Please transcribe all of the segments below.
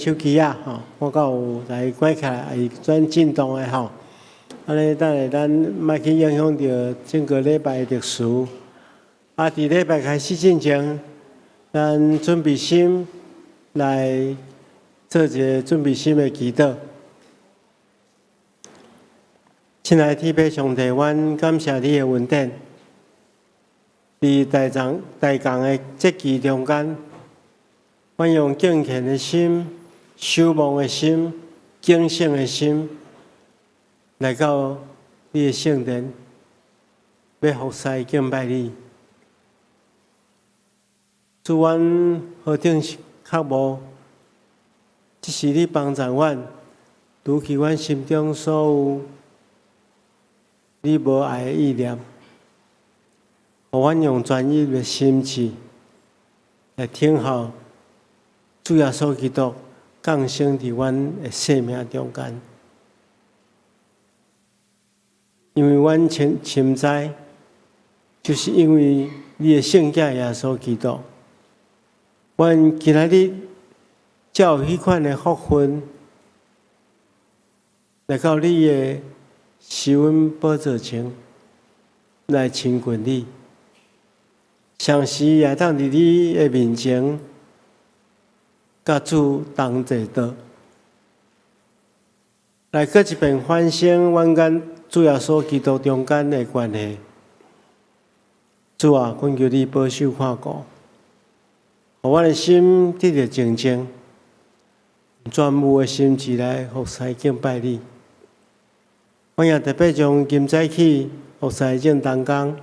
手機仔吼，看敢有來關起來，抑是轉震動的吼。按呢，等下咱莫去影響著整個禮拜的歷史。啊，佇禮拜開始進前，咱準備心來做一個準備心的祈禱。親愛的天父上帝，阮感謝你的恩典。佇大眾大共的節期中間，阮用敬虔的心、守望的心、警醒的心，來到你的聖殿，欲服侍敬拜你。主，阮何等是渴慕，這是你幫助阮，除去阮心中所有你無愛的意念，予阮用專一的心志來聽候主耶穌基督降生佇阮的生命中間。因為阮深深知，就是因為你的聖子耶穌基督，阮今仔日才有彼款的福分，來到你的施恩寶座前來親近你，同時也當佇你的面前，佮主同坐桌，來閣一遍反省阮佮主耶穌基督中間的關係。主啊，懇求你保守看顧，予阮的心得著靜靜，全部的心志來服侍敬拜你。阮也特別將今早起服侍眾同工，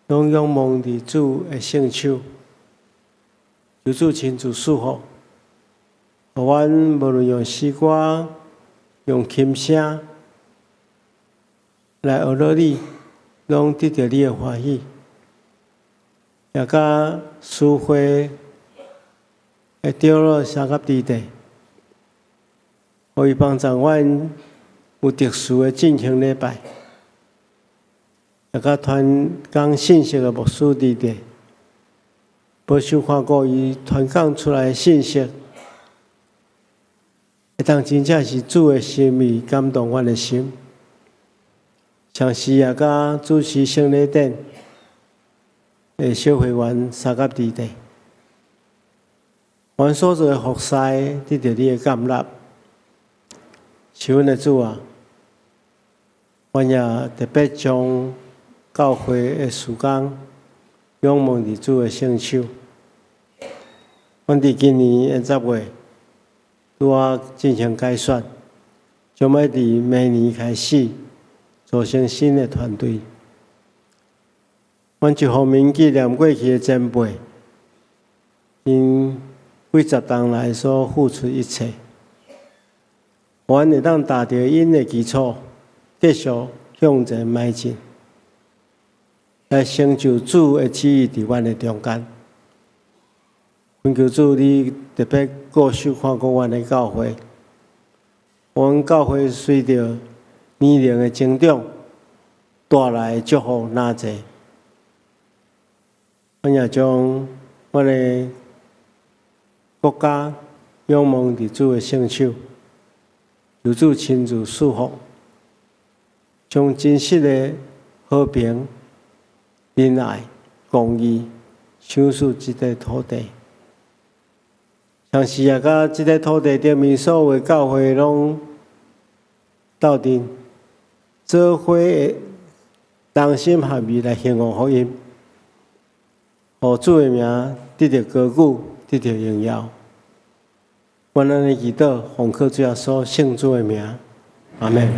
攏仰望佇主的聖手，求主親自賜福，予阮無論用詩歌、用琴聲來學樂你，攏得著你的歡喜。也佮司會的長老相佮弟弟，予伊幫助阮有特殊的進行禮拜，也佮傳講信息的牧師弟弟，保守看顧伊傳講出來的信息，會當真正是主的心意感動阮的心，同時也佮主持聖禮典的小會員相佮弟弟，阮所做的服侍得著你的接納，是阮的主啊！阮也特別將教會的事工仰望佇主的聖手。阮佇今年的10月拄仔進行改選，將欲佇明年開始組成新的團隊。阮一方面紀念過去的前輩，𪜶幾十冬來所付出一切，阮會當踏著𪜶的基礎，繼續向前邁進，來成就主的旨意佇阮的中間。懇求主，你特別顧守看顧阮的教會，阮教會隨著年齡的增長，帶來的祝福若濟。阮也將阮的國家仰望佇主的聖手，求主親自賜福，將真實的和平、仁愛、公義賞賜這塊土地。同時也佮這塊土地頂面所有的教會攏鬥陣，做伙的同心合意來興旺福音，予主的名得著高舉，得著榮耀。阮按呢祈禱，奉靠主耶穌聖子的名，阿們。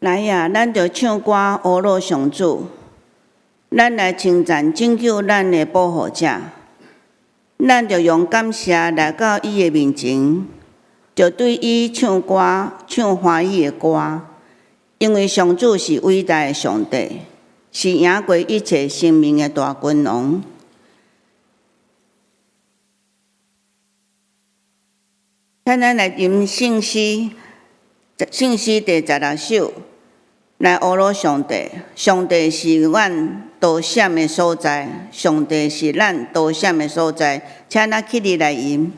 來啊，咱著唱歌呵咾上主，咱來稱讚拯救咱的保護者。咱著用感謝來到伊的面前，著對伊唱歌，唱歡喜的歌。因為上主是偉大的上帝，是贏過一切生命的大君王。請咱來吟聖詩，聖詩第16首，來呵咾上帝。上帝是阮逃閃的所在，上帝是咱逃閃的所在，請咱起立來吟。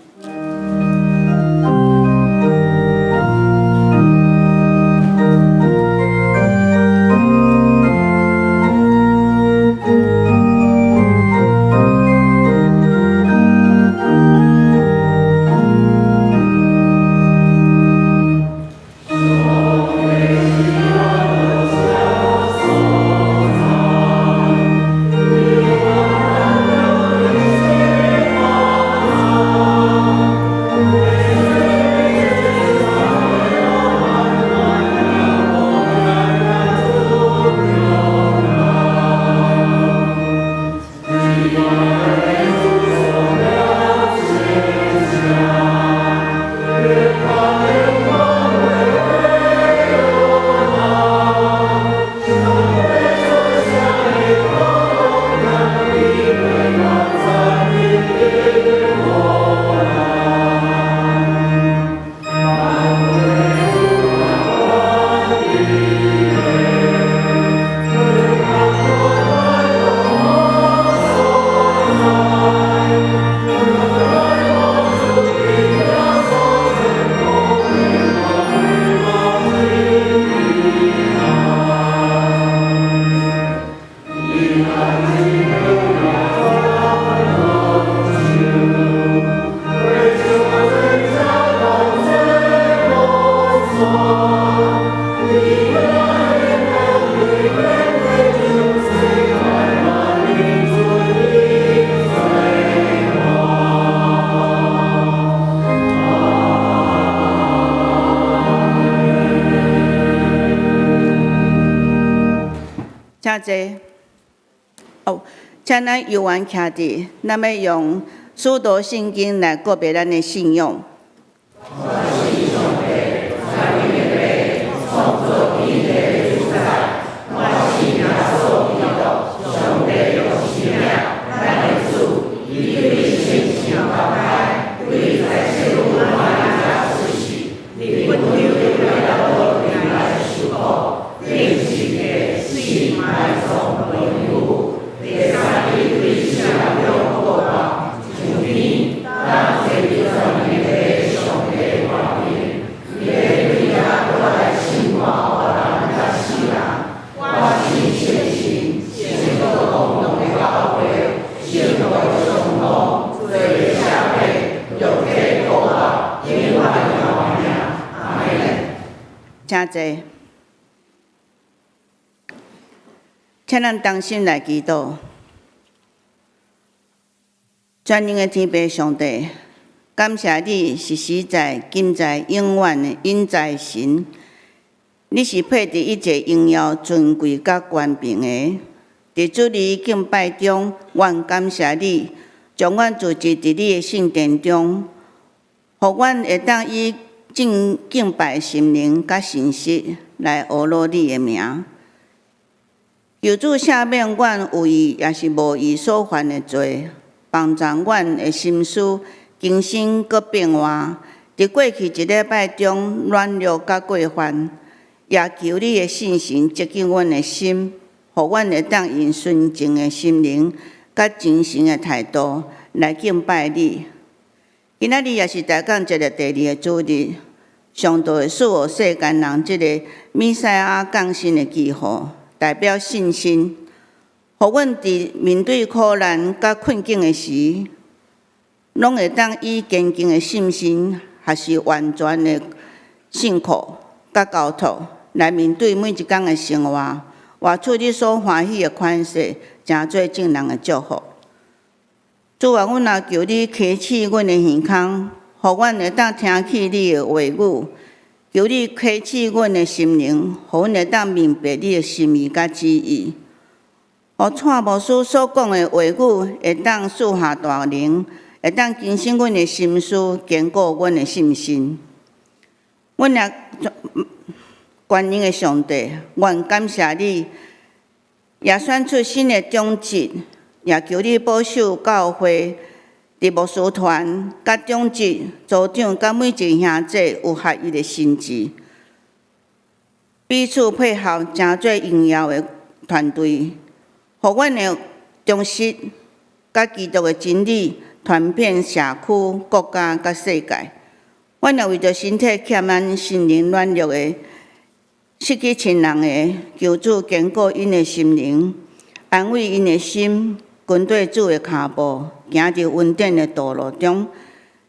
請坐。哦，請咱猶原徛佇，咱欲用使徒信經來告白咱的信仰。請坐，請咱同心來祈禱。全能的天父上帝，感謝你是實在、今在、永遠的永在神。你是配得一切榮耀、尊貴佮權柄的。佇主日敬拜中，阮感謝你，將阮聚集佇你的聖殿中，予阮會當以正敬拜心靈佮信實來呵咾你的名。求主赦免阮有意抑是無意所犯的罪，幫助阮的心思更新閣變換。佇過去一禮拜中軟弱佮過犯，也求你的聖神接近阮的心，予阮會當用純淨的心靈佮真誠的態度來敬拜你。今仔日也是大感節的第二个主日，上帝會賜予世間人這个彌賽亞降生的記號，代表信心，予阮佇面對苦難佮困境的時，攏會當以堅定的信心，抑是完全的信靠佮交託，來面對每一工的生活，活出你所歡喜的款式，成做眾人的祝福。主啊，阮也求你開啟阮的耳孔，予阮會當聽去你的話語；求你開啟阮的心靈，予阮會當明白你的心意佮旨意。予蔡牧師所講的話語會當賜下大能，會當更新阮的心思，堅固阮的信心。阮也全能的上帝，阮感謝你，也選出新的長執。也求你保守教會佇牧師團、佮長執、組長、佮每一個兄弟有合一的心志，彼此配合，成做榮耀的團隊。予阮的忠實佮基督的真理傳遍社區、國家佮世界。阮也為著身體欠咱心靈軟弱的失去親人的，求主堅固𪜶的心靈，安慰𪜶的心，跟綴主的跤步，行佇恩典的道路中，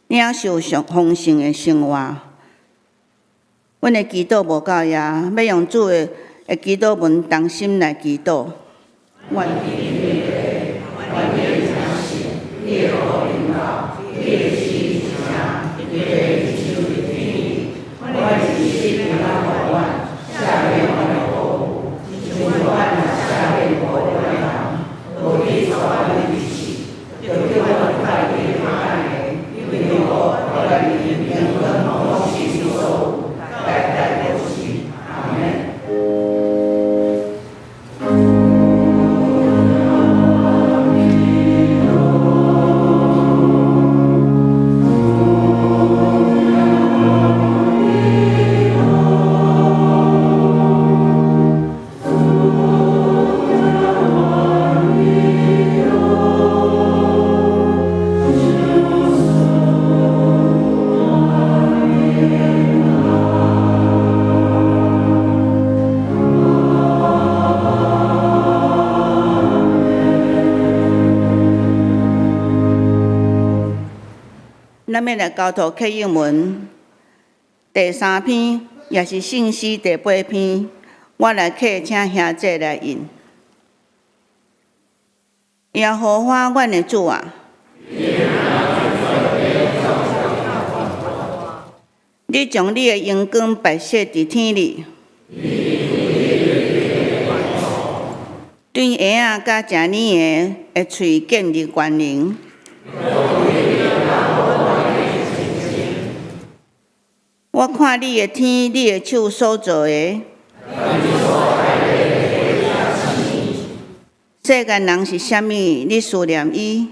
領受上豐盛的生活。阮的祈禱無到遐，欲用主的祈禱文同心來祈禱。願你的國臨到，你的旨意成，你的手佇天，阮的日日平安予阮，赦免阮的過誤，像阮也赦免過阮的人，無去帶阮入試，著救阮脫離黑暗的，因為國、權柄、榮光，攏是你所有，代代都是。阿門。咱欲來交託啟應文第三篇，也是聖詩第八篇。我來刻，請兄姐來印。耶和華阮的主啊，你將你的榮光擺設佇天裡，對嬰仔佮食奶的喙建立權能。我看你的天，你的手所造的，世間人是啥物？你思念伊？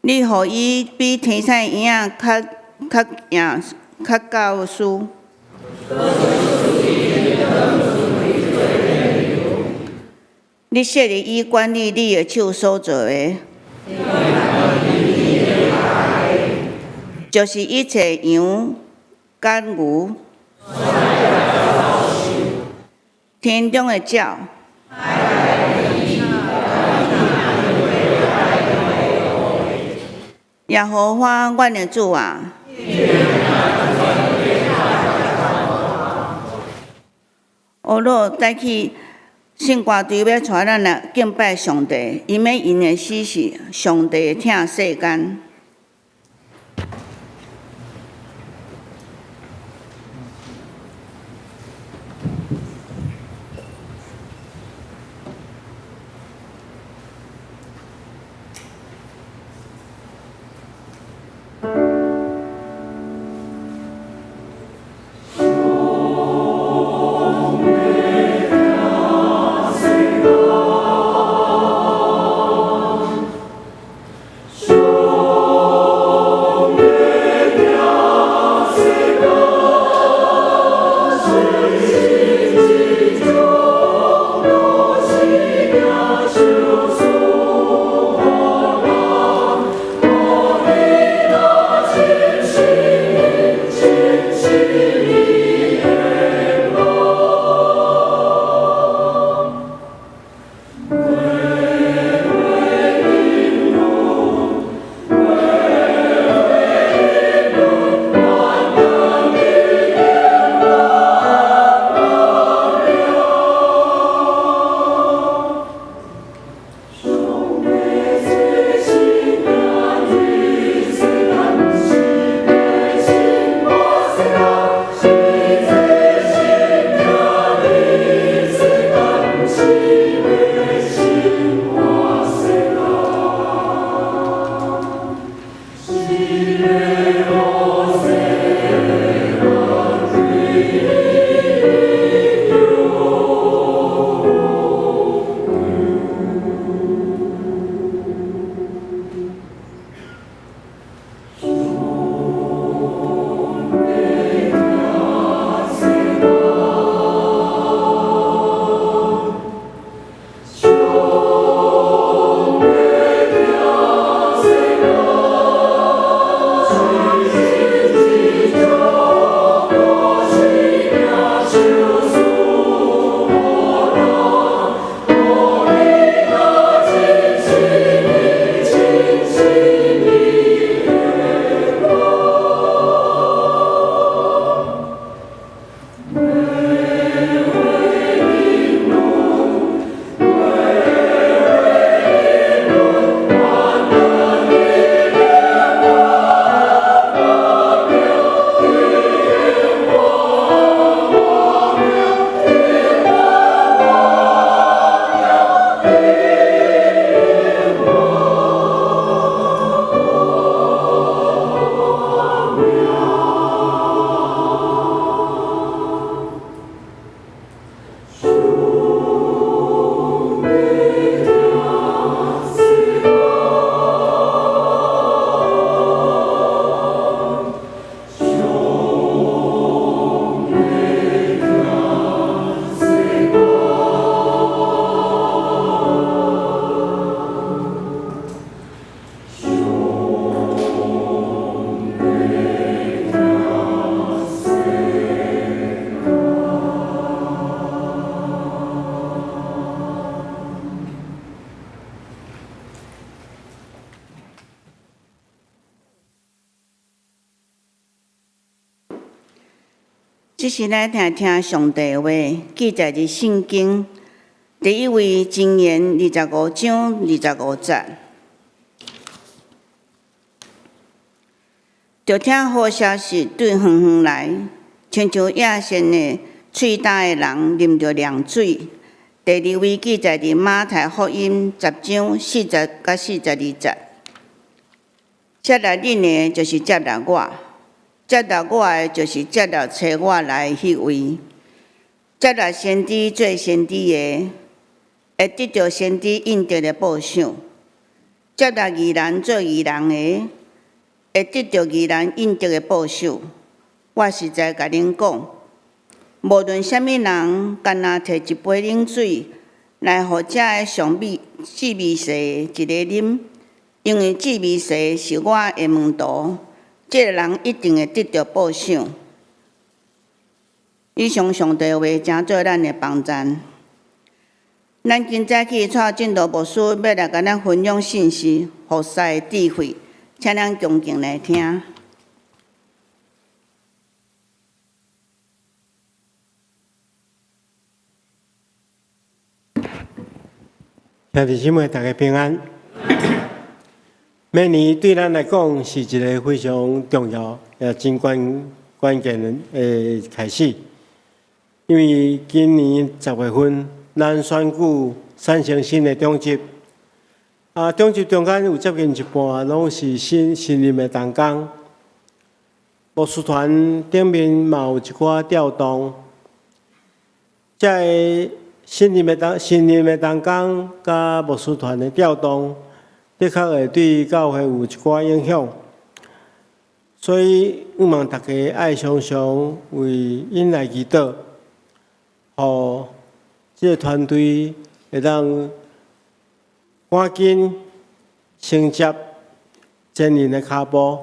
你予伊比天使嬰仔較贏較高殊。你設立伊管理你的手所造的，就是一切羊佮牛，天中的鳥。耶和華阮的主啊，呵咾早起聖歌隊欲帶咱來敬拜上帝，𪜶欲吟的詩是上帝疼世間。上帝。這時來聽聽上帝話，記載佇聖經第一位箴言25章25節。著聽好消息對遠遠來，親像野鉎的喙焦的人啉著涼水。第二位記載佇馬太福音10章40甲42節。接納恁的，就是接納我；接納我的，就是接納差我來的彼位。接納先知做先知的，會得著先知應得的報賞；接納義人做義人的，會得著義人應得的報賞。我實在共恁講，無論啥物人，干焦提一杯冷水來予遮个上微細微細的一个啉，因為至微細是我的門徒，這个人一定會得著報賞。以上上帝話，成做咱的幫贊。咱今早起帶進度牧師欲來共咱分享信息，服侍的智慧，請咱恭敬來聽。兄弟姊妹，大家平安。明年對咱來講是一个非常重要也真關鍵的開始，因為今年10月份，咱選舉產生新的長執，啊，長執中間有接近一半攏是新新任的同工，牧師團頂面嘛有一寡調動，這个新任的同工佮牧師團的調動，的確會對教會有一寡影響，所以向望大家愛常常為𪜶來祈禱，予這個團隊會當趕緊承接前人的跤步，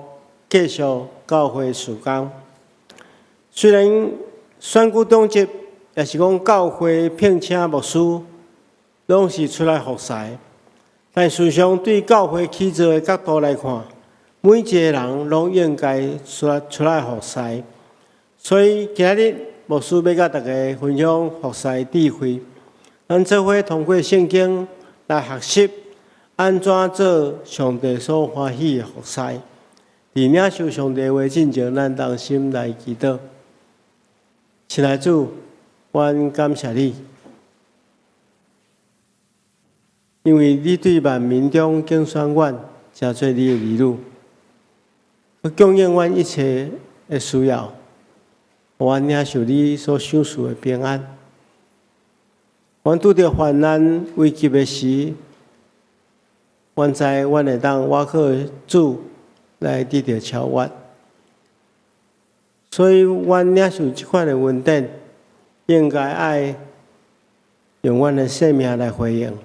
繼續教會事工。雖然選舉長執，也是講教會聘請牧師，攏是出來服侍。但事實上，對教會起造的角度來看，每一个人攏應該出來服侍。所以今仔日牧師欲佮大家分享服侍智慧。咱做伙通過聖經來學習，按怎做上帝所歡喜的服侍。佇領受上帝話進前，咱同心來祈禱。親愛主，阮感謝你，因為你對萬民中揀選阮，成做你的兒女，閣供應阮一切的需要，予阮領受你所賞賜的平安。阮拄著患難危急的時，阮知阮會當倚靠主來得著超越。所以，阮領受這款的恩典，應該愛用阮的生命來回應。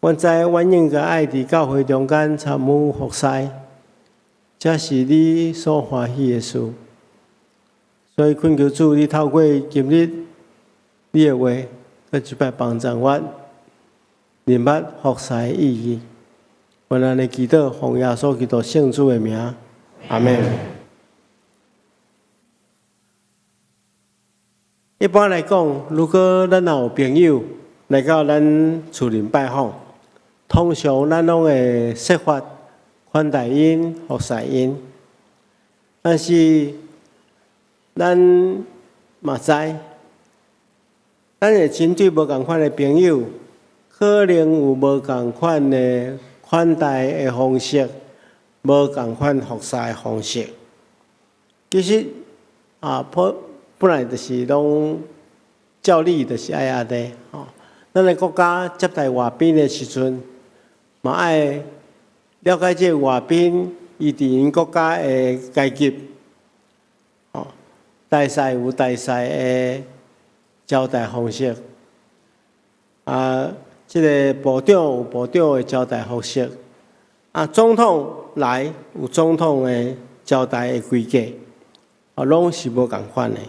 阮知阮應該愛佇教會中間參與服侍，這是你所歡喜的事。所以懇求主，你透過今日你的話，閣一擺幫助阮明白服侍的意義。阮按呢祈禱，奉耶穌基督聖子的名，阿們。一般來講，如果咱若有朋友來到咱厝裡拜訪，通常咱攏會設法款待𪜶、服侍𪜶。但是咱嘛知，咱會針對無仝款的朋友，可能有無仝款的款待的方式，無仝款服侍的方式。其實啊，本來就是攏照理就是愛按呢吼。咱的國家接待外賓的時陣，嘛愛了解這個外賓伊佇𪜶國家的階級，吼，大使有大使的招待方式，啊，這个部長有部長的招待方式，啊，總統來有總統的招待的規格，啊，攏是無仝款的。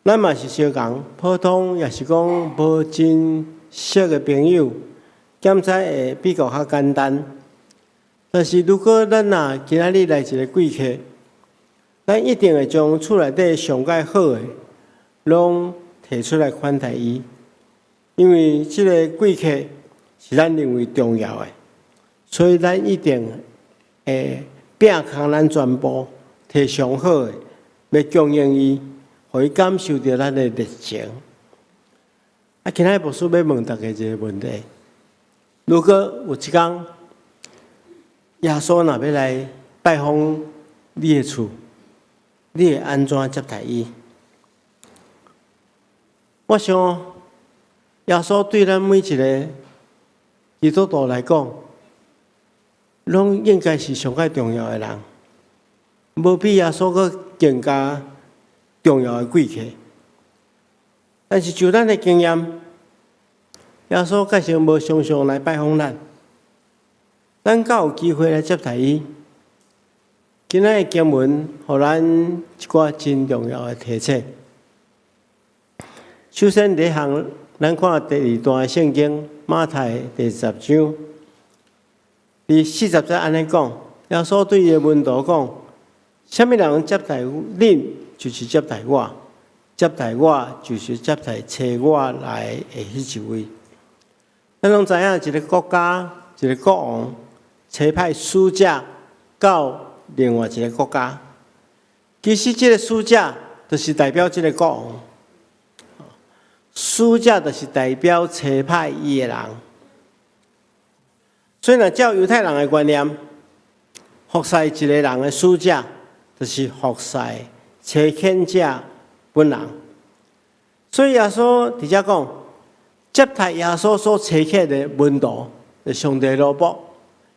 咱嘛是相仝，普通也是講無真熟的朋友，檢查會比較較簡單。但是如果咱若今仔日來一个貴客，咱一定會將厝內底上蓋好的，攏提出來款待伊，因為這个貴客是咱認為重要的，所以咱一定會摒空咱全部，提上好的，欲供應伊，予伊感受著咱的熱情。啊，今仔日牧師欲問大家一个問題：如果有一工，耶穌若欲來拜訪你的厝，你會按怎接待伊？我想，耶穌對咱每一个基督徒來講，攏應該是上蓋重要的人，無比耶穌閣更加重要的貴客。但是就咱的經驗，耶穌確實無常常來拜訪咱，咱敢有機會來接待伊？今仔日的經文，予咱一寡真重要的提醒。首先，第一項，咱看第二段的聖經，馬太第十章，第四十節按呢講，耶穌對伊的門徒講：啥物人接待恁，就是接待我；接待我，就是接待差我來的彼一位。咱攏知影，一个國家，一个國王，差派使者到另外一个國家，其實這个使者就是代表這个國王。使者就是代表差派伊的人，所以若照猶太人的觀念，服侍一个人的使者，就是服侍差遣者本人。所以耶穌佇遮講，接待耶穌所差遣的門徒，是上帝奴僕。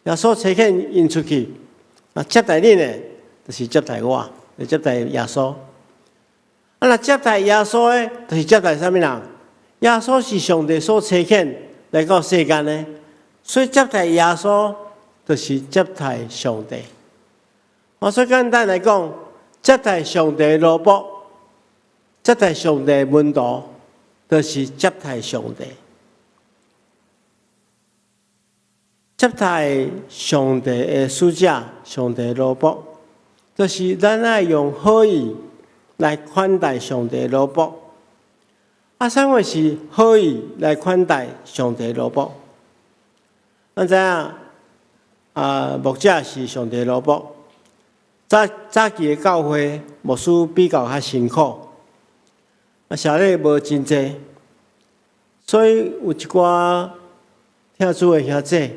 耶穌差遣𪜶出去，啊，接待恁的，就是接待我，就接待耶穌。啊，若接待耶穌的，就是接待啥物人？耶穌是上帝所差遣來到世間的，所以接待耶穌就是接待上帝。我所以簡單來講，接待上帝奴僕，接待上帝門徒，就是接待上帝。接待上帝的使者，上帝奴僕，就是咱愛用好意來款待上帝奴僕。啊，啥物是好意來款待上帝奴僕？咱知影，啊，牧者是上帝奴僕。早早期的教會，牧師比較較辛苦，啊，謝禮無真濟，所以有一寡疼主的兄弟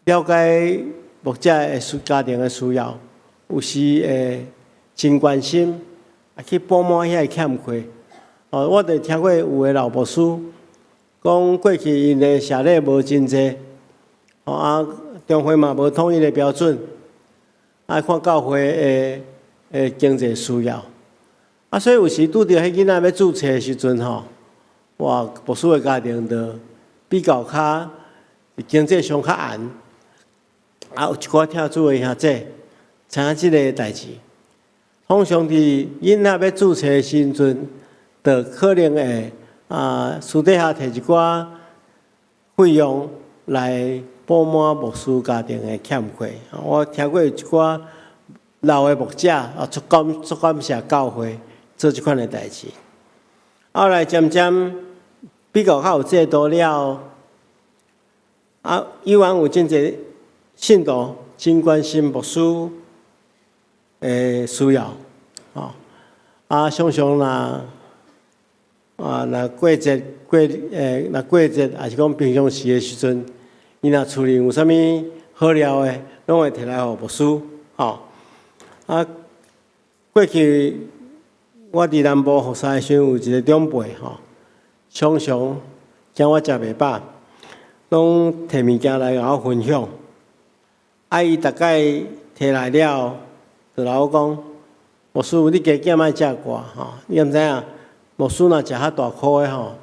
了解牧者的需家庭的需要，有時會真關心，啊，去補滿遐个欠缺。哦，我就聽過有的老牧師講，過去𪜶的謝禮無真濟，哦啊，中會嘛無統一的標準，愛看教會的的經濟需要，啊，所以有時拄著彼囡仔欲注冊的時陣吼，哇，牧師的家庭就比較較經濟上較絚，啊，有一寡疼主的兄弟知影這个代誌，通常佇囡仔欲注冊的時陣，就可能會啊私底下提一寡費用來補滿牧師家庭的欠缺。我聽過有一寡老的牧者啊，足感足感謝教會做這款的代誌。後來漸漸比較較有制度了，啊，依然有真濟信徒真關心牧師的需要，吼，啊，常常若啊，若過節過欸，若過節，抑是講平常時的時陣，伊若厝裡有啥物好料的，攏會提來予牧師，吼。啊，過去我佇南部服侍的時陣，有一個長輩吼，常常驚我食袂飽，攏提物件來共我分享。啊，伊逐擺提來了，就來我講：牧師，你加減莫食寡吼，你敢知影？牧師若食較大箍的吼，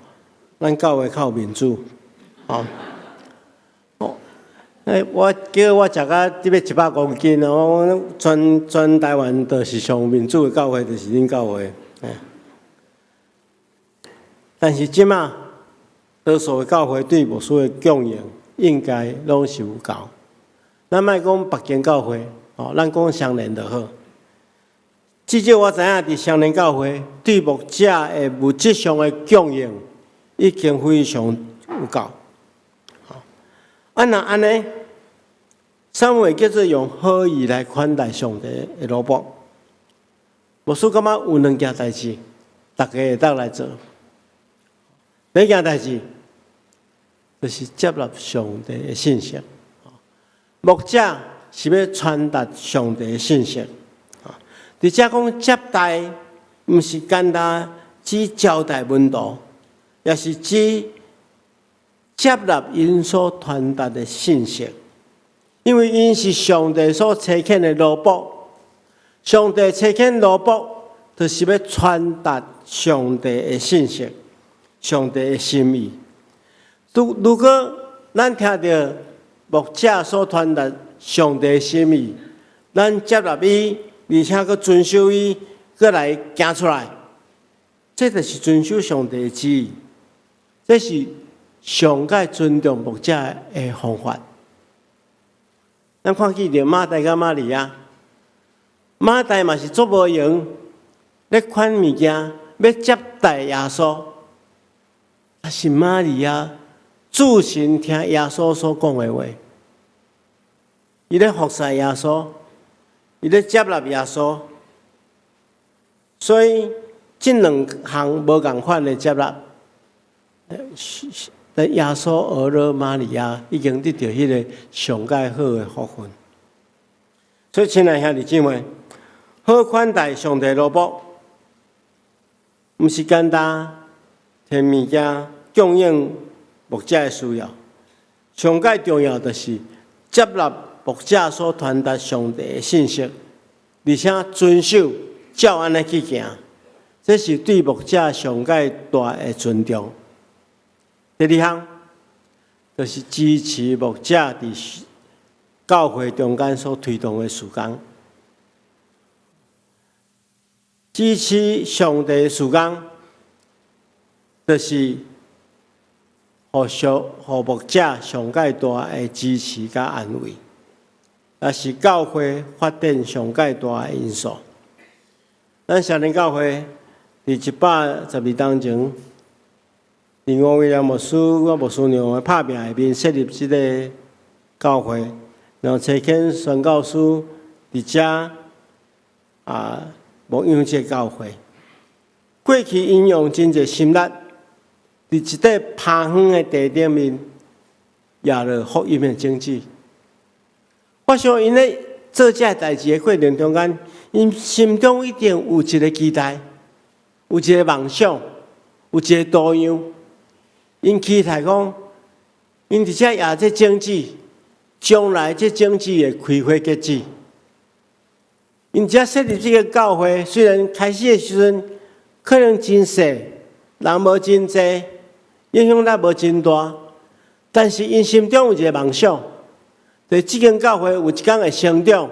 咱教會較有面子，吼。欸，我叫我食甲得欲100公斤哦，我全全台灣就是上有面子的教會，就是恁教會。但是這馬多數的教會對牧師的供應應該攏是有夠。咱莫講別間教會，哦，咱講雙連就好。至少我知影，佇雙連教會對牧者的物質上的供應已經非常有夠。啊，若按呢，啥物叫做用好意來款待上帝的奴僕？牧師感覺有兩件代誌，逐家會當來做。第一件代誌就是接納上帝的信息。牧者是欲傳達上帝的信息。佇遮講接待，毋是簡單只招待門徒，也是指接納𪜶所傳達的信息。因為𪜶是上帝所差遣的奴僕，上帝差遣奴僕，就是欲傳達上帝的信息、上帝的心意。如果咱聽著牧者所傳達上帝的心意，咱接納伊，而且閣遵守伊，閣來行出來，這就是遵守上帝的旨意，這是上蓋尊重牧者的方法。咱看見著馬大佮瑪利亞，馬大嘛是足無閒，咧款物件，欲接待耶穌。但是瑪利亞注神聽耶穌所講的話，伊咧服侍耶穌，伊咧接納耶穌，所以這兩項無仝款的接納，但耶穌呵咾瑪利亞已經得著彼个上蓋好的福分。所以，親愛兄弟姊妹，好款待上帝奴僕，毋是簡單提物件供應牧者的需要，上蓋重要就是接納牧者所傳達上帝的信息，而且遵守照按呢去行，這是對牧者上蓋大的尊重。第二項就是支持牧者佇教會中間所推動的事工，支持上帝的事工，就是予上予牧者上蓋大的支持佮安慰，也是教會發展上蓋大的因素。咱雙連教會佇112冬前，佇吳威廉牧師佮牧師娘的拍拚下面設立這个教會，然後差遣宣教師佇遮牧養這个教會。過去𪜶用真濟心力，佇一塊拋荒的地頂面，掖落福音的種子。我想𪜶咧做這个代誌的過程中間，𪜶心中一定有一个期待，有一个夢想，有一个圖樣。𪜶期待講，𪜶佇遮掖這種子，將來這種子會開花結籽。𪜶遮設立這个教會，雖然開始的時陣可能真細，人無真濟，影響力無真大，但是𪜶心中有一个夢想，就是這間教會有一天會成長，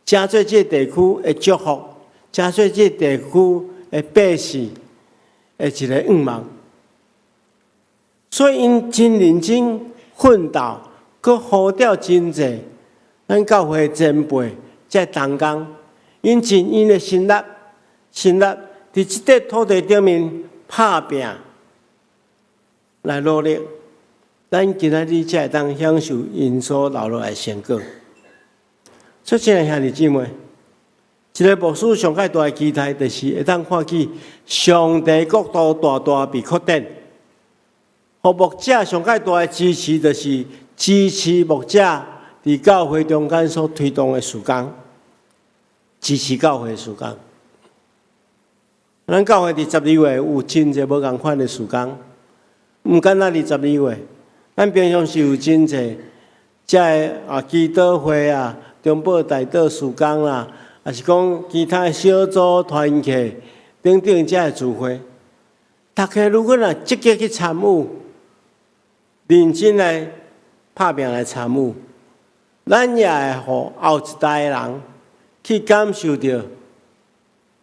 成做這个地區的祝福，成做這個地區的百姓的一个願望。所以𪜶真認真奮鬥，閣呼召真濟咱教會的前輩這同工，𪜶盡𪜶的心力，心力佇這塊土地頂面拍拚來努力，咱今仔日才會當享受𪜶所留落來的成果。所以，親愛兄弟姊妹，一个牧師上蓋大的期待，就是會當看見上帝國度大大被擴展。予牧者上蓋大的支持，就是支持牧者佇教會中間所推動的事工，支持教會的事工。咱教會佇12月有真濟無仝款的事工，毋敢若佇十二月，咱平常時有真濟，遮个祈禱會啊、中保代禱事工啦，抑是講其他小組團契等等遮个聚會，逐家如果若積極去參與，認真來拍拚來參與，咱也會予後一代的人去感受著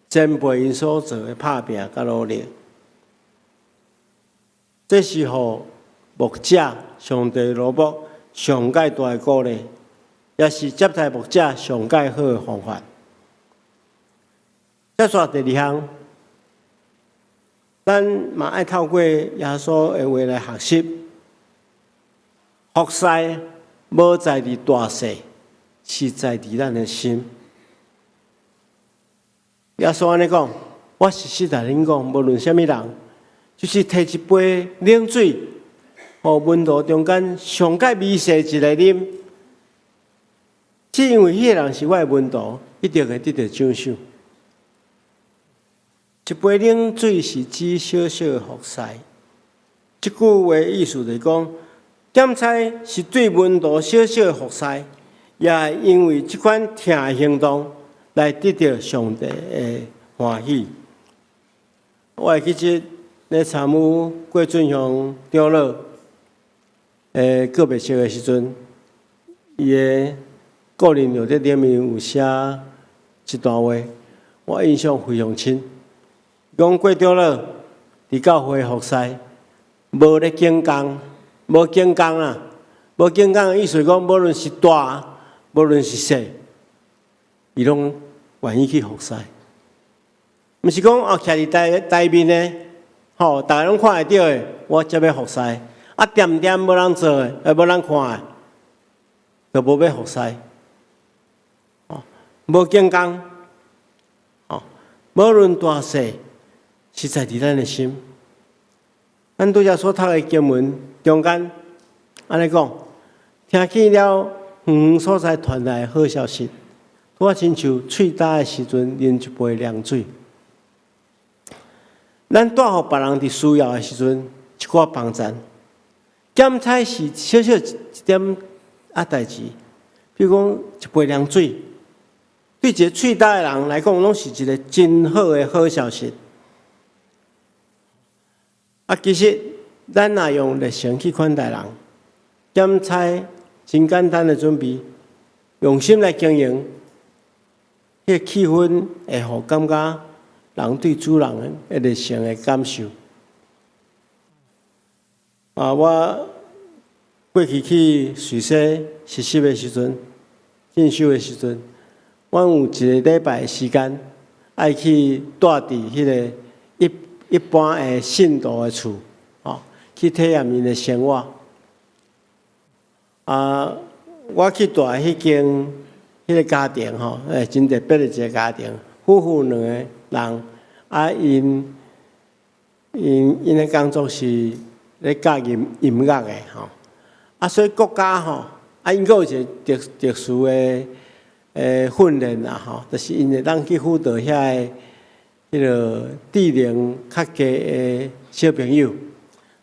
前輩𪜶所做的拍拚佮努力。這是予牧者上帝奴僕上蓋大的鼓勵，也是接待牧者上蓋好的方法。再煞第二項，咱嘛愛透過耶穌的話來學習，服侍無在佇大細，是在佇咱的心。耶穌按呢講，我實實共恁講，無論啥物人，就是提一杯冷水，予門徒中間上蓋微細一个啉，只因為彼个人是我的門徒，一定會得著獎賞。一杯冷水是指小小的服侍。這句話意思就是講，減菜是對門徒小小的服侍，也會因為這款疼的行動來得著上帝的歡喜。我會記得咧參與郭俊雄長老的告別式的時陣，伊的個人著佇頂面有寫一段話，我印象非常深。講郭長老佇教會服侍，無咧揀工，無揀工啦，無揀工的意思講，無論是大，無論是細，伊攏願意去服侍。毋是講哦，徛佇台台面的，吼，逐家攏看會著的，我才欲服侍。啊，恬恬無人做的，無人看的，就無欲服侍。哦，無揀工，哦，無論大細，是在佇咱的心。咱拄才所讀的經文中間，按呢講，聽見了遠遠所在傳來的好消息，拄仔親像喙焦的時陣啉一杯涼水。咱帶予別人佇需要的時陣一寡幫贊，減菜是小小一點仔代誌，比如講一杯涼水，對一個喙焦的人來講，攏是一個真好的好消息。啊，其實咱若用熱誠去款待人，減菜真簡單的準備，用心來經營，彼個氣氛會予感覺人對主人的熱誠的感受。啊，我過去去瑞士實習的時陣，進修的時陣，阮有一個禮拜的時間，愛去蹛佇彼個一般的信徒的厝，哦，去體驗𪜶的生活。啊，我去蹛彼間彼個家庭吼，真特別的一個家庭，夫婦兩个人，啊，𪜶的工作是咧教音樂的吼，啊，所以國家吼，啊，𪜶閣有一個特殊的訓練啦吼，就是𪜶會當去輔導遐个彼个智能較低的小朋友，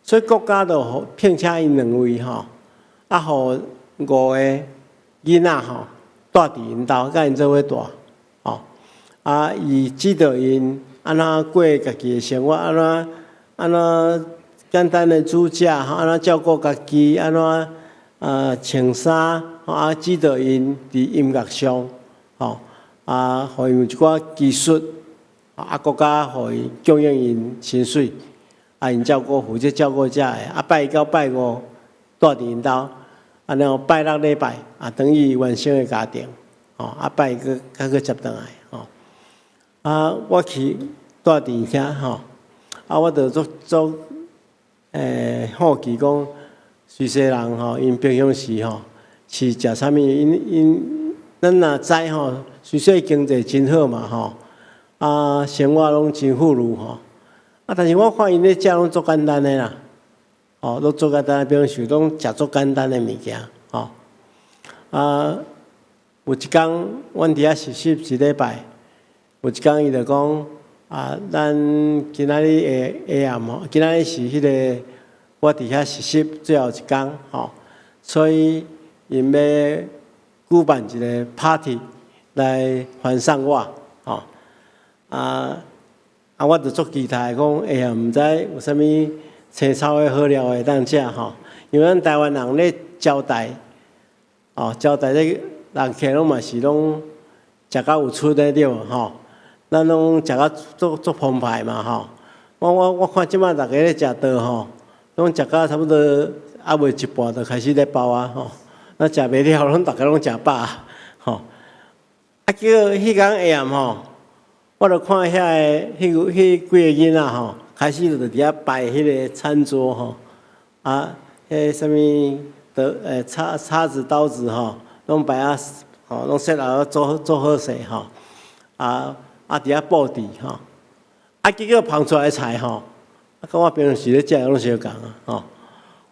所以國家就予聘請𪜶兩位吼，啊，予五個囡仔吼，蹛佇𪜶兜，佮𪜶做伙蹛，吼，啊，伊指導𪜶按怎過家己的生活，按怎簡單的煮食，按怎照顧家己，按怎穿衫，啊，指導𪜶佇音樂上，吼，啊，予𪜶有一寡技術，啊，國家予伊供應𪜶薪水，啊，𪜶照顧負責照顧遮個，啊，拜一到拜五蹛佇𪜶兜，啊，然後拜六禮拜啊，轉去原生的家庭，吼，啊，拜一閣閣閣接轉來，吼，啊，我去蹛佇遐吼，啊，我就足足好奇講，瑞士人吼，𪜶平常時吼是食啥物？𪜶咱若知吼，瑞士經濟真好嘛吼，啊，生活攏真富裕吼，啊，但是我看𪜶咧食攏足簡單的啦，哦，攏足簡單，平常時攏食足簡單的物件，吼，啊，有一工，阮佇遐實習一禮拜，有一工伊就講，啊，咱今仔日下下暗吼，今仔日是彼個我佇遐實習最後一工吼，所以𪜶欲舉辦一個 party 來歡送我，吼，啊，我就足期待講，哎呀，毋知有啥物青草的好料會當食吼，因為咱台灣人咧招待，哦，招待這個人客攏嘛是攏食甲有出的對無吼，咱攏食甲足足澎湃嘛吼。我看這擺逐家咧食桌吼，攏食甲差不多猶未一半就開始咧包啊吼，咱食袂了，攏逐家攏食飽吼。啊，結果彼工下暗吼，我就看遐个彼彼幾個囡仔吼，開始就佇遐擺彼個餐桌吼，啊，彼啥物的叉子、刀子吼，攏擺啊，吼，攏設好做做好勢吼，啊，佇遐布置吼，啊，結果捧出來菜吼，啊，佮我平常時咧食的攏相仝啊，吼，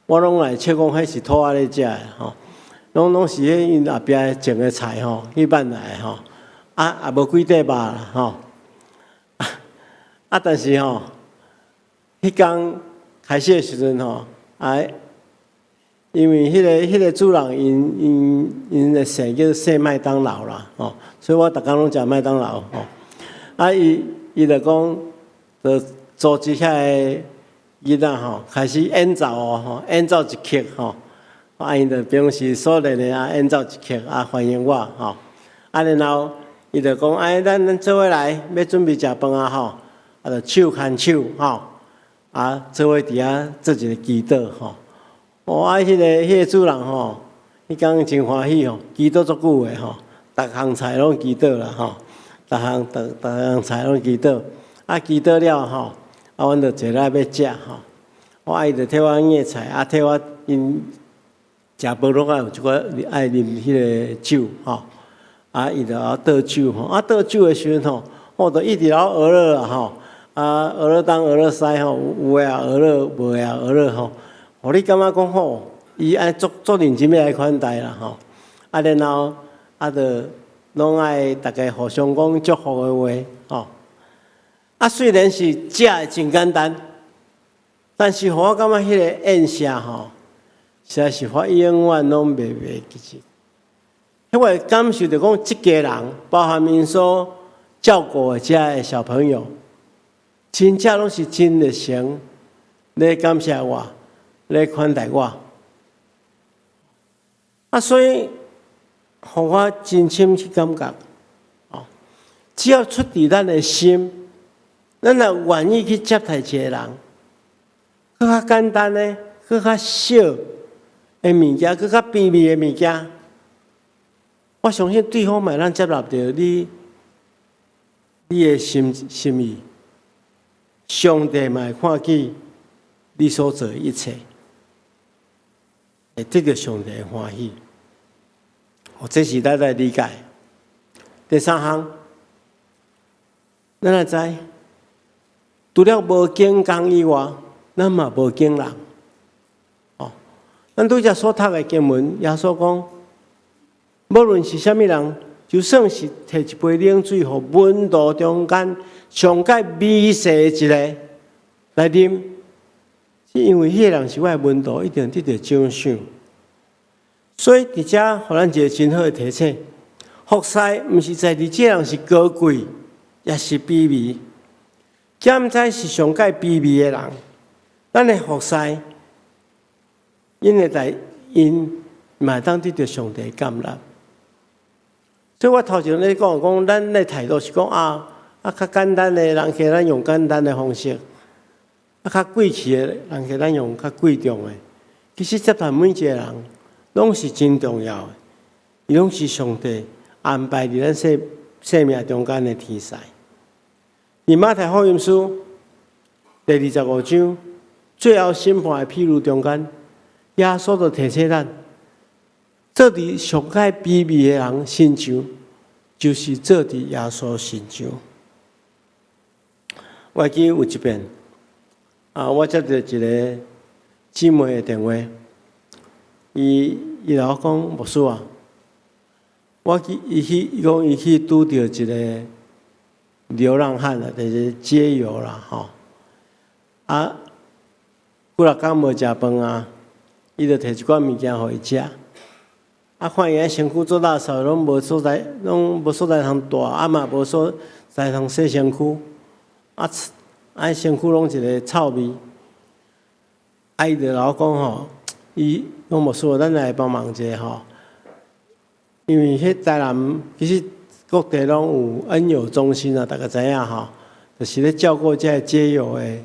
我攏來笑講彼是兔仔咧食的吼，攏是彼𪜶後壁種的菜吼，去挽來吼，啊，也無幾塊肉啦吼。啊！但是吼，彼工開始的時陣吼，啊，因為彼個主人𪜶的姓叫姓麥當勞啦，吼，所以我逐工攏食麥當勞吼。啊，伊就講，就組織遐个囡仔吼，開始演奏哦，吼，演奏一曲吼。啊，𪜶就平時所練的啊，演奏一曲啊，歡迎我吼。啊，然後伊就講，哎，咱做伙來，欲準備食飯啊，吼。啊，就手牽手吼，啊，做伙佇遐做一個祈禱吼。哦，啊，彼個主人吼，彼工真歡喜吼，祈禱足久的吼，逐項菜攏祈禱啦吼，逐項菜攏祈禱。啊，祈禱了吼，啊，阮就坐來欲食吼。我伊就替我夾菜，啊，替我𪜶食飯攏愛有一寡愛啉彼個酒吼。啊，伊就倒酒吼，啊，倒酒的時陣吼，我就一直咧呵咾啦吼。啊，呵咾東呵咾西吼，有的也呵咾，無的也呵咾吼。予你感覺講吼，伊按呢足足認真欲來款待啦吼。啊，然後啊，就攏愛逐家互相講祝福的話吼。啊，雖然是食的真簡單，但是予我感覺彼個宴席吼，實在是我永遠攏袂記得。彼個感受著講，這家人包含𪜶所照顧的遮个小朋友，真正攏是真熱誠咧感謝我，咧款待我。啊，所以，予我真深去感覺，哦，只要出佇咱的心，咱若願意去接待一個人，閣較簡單的，閣較小的物件，閣較卑微的物件，我相信對方嘛會當接納著你的心意，上帝嘛會看見你所做的一切，會得著上帝的歡喜。哦，這是咱來理解。第三項，咱來知，除了無敬工以外，咱嘛無敬人。哦，咱拄才所讀的經文，耶穌講，無論是啥物人，就算是提一杯冷水，予門徒中間上蓋微細的一个來啉，是因為彼个人是我的門徒，一定得著獎賞。所以佇遮，予咱一个真好的提醒：服侍毋是在佇這个人是高貴，抑是卑微，兼知是上蓋卑微的人，咱的服侍，𪜶會在𪜶嘛會當得著上帝感納。所以我頭前咧講講，咱的態度是講啊啊，較簡單的人客，咱用簡單的方式；啊，較貴氣的人客，咱用較貴重的。其實接待每一個人，攏是真重要的，伊攏是上帝安排佇咱生命中間的天使。佇馬太福音書第25章最後審判的譬喻中間，耶穌就提醒咱，做佇上蓋卑微的人身上，就是做佇耶穌身上。我會記有一遍，啊，我接著一个姊妹的電話，伊共我講，牧師啊，我去伊去伊講伊去拄著一个流浪漢啦，就是街友啦，吼。啊，幾若工無食飯啊，伊就提一寡物件予伊食。啊，看伊身軀做垃圾，攏無所在，攏無所在通蹛，啊嘛無所在通洗身軀，啊，啊身軀攏一个臭味。啊，伊就共我講吼，伊講牧師，咱來幫忙一下吼。因為彼台南其實各地攏有恩友中心啊，大家知影吼，就是咧照顧這个街友的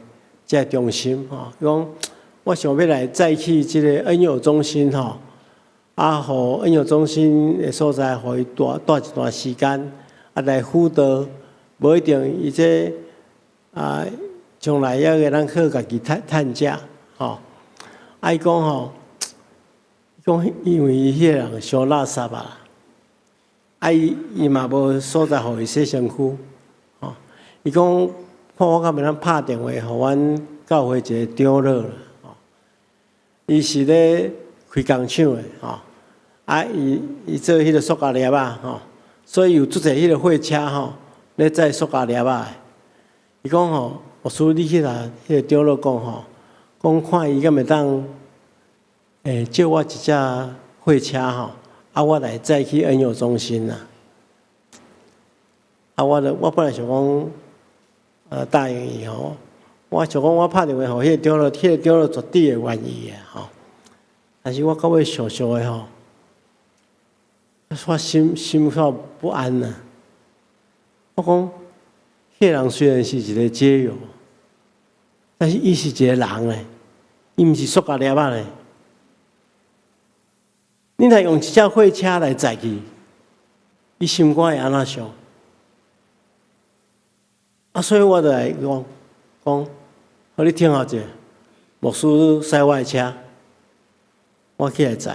這个中心吼。伊講我想欲來載去這个恩友中心吼，啊，予恩友中心的所在，予伊蹛蹛一段時間，啊，來輔導，無一定伊這啊，將來猶會當靠家己趁趁食，吼。啊，伊講吼，講因為伊彼個人傷垃圾啊，啊伊伊嘛無所在予伊洗身軀，吼。伊講看我敢會當拍電話予阮教會一個長老啦，吼。伊是咧開工廠的，吼。啊，伊伊做彼個塑膠粒仔，吼，所以有足濟彼個貨車吼，咧載塑膠粒仔的。伊講吼，牧師你去共彼個長老講吼，講看伊敢會當，借我一隻貨車吼，啊，我來載去恩友中心啦。啊，我就我本來想講，答應伊吼，我想講我拍電話予彼個長老，彼個長老絕對會願意的吼。但是我到尾想想的吼，我心心頭不安呐。我講，彼個人雖然是一個街友，但是伊是一個人咧，伊毋是塑膠粒仔咧。你若用一隻貨車來載去，伊心肝會按怎想？啊，所以我就來講講，予你聽候者，牧師駛我的車，我起來載。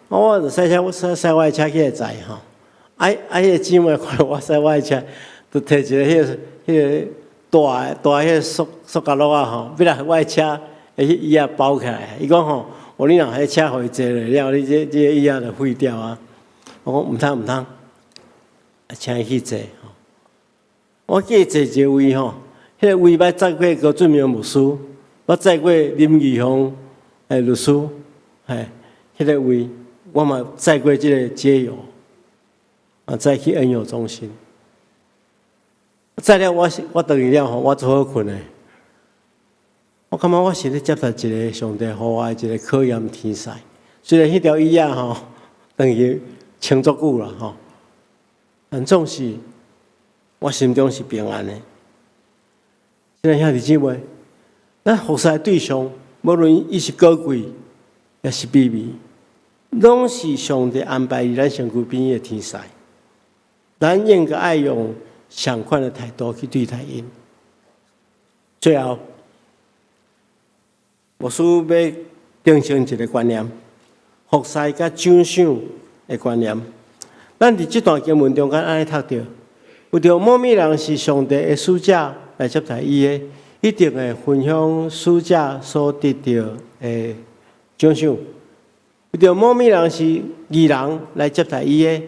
我就駛車，我駛駛我的車起來載吼。啊啊！彼個姊妹看我駛我的車，就提一个彼个彼个大的大彼个塑塑膠簍仔吼，欲來我的車彼椅仔包起來。伊講吼，哦，你若彼車予伊坐落了，你這這个椅仔就廢掉啊！我講毋通毋通，請伊去坐吼。我記得坐一個位吼，彼個位捌載過高俊明牧師，捌載過林義雄的律師，嘿，彼個位我嘛載過這個街友，啊，載去恩友中心。載了我我轉去了吼，我足好睏的。我感覺我是咧接受一個上帝予我的一個考驗天使。雖然彼條椅仔吼，轉去穿足久啦吼，但總是我心中是平安的。親愛兄弟姊妹，咱服侍的對象，無論伊是高貴，抑是卑微，攏是上帝安排佇咱身軀邊的天使。咱應該愛用相款的態度去對待𪜶。最後，牧師欲定性一個觀念：服侍佮獎賞的觀念。咱佇這段經文中間按呢讀著，有著某物人是上帝的使者來接待伊的，一定會分享使者所得著的獎賞；有著某物人是義人來接待伊的，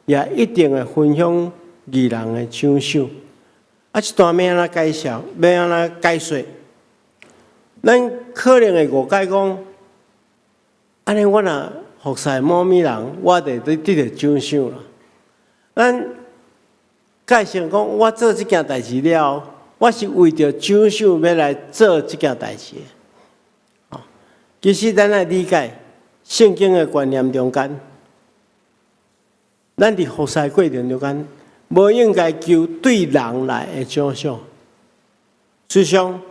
也一定會分享義人的獎賞。啊，這段欲按怎解釋？欲按怎解說？咱可能會誤解講，按呢我若服侍某物人，我就得得著獎賞啦。咱解釋講，我做這件代誌了，我是為著獎賞欲來做這件代誌。其實咱愛理解聖經的觀念中間，咱佇服侍過程中間，無應該求對人來的獎賞。事實上，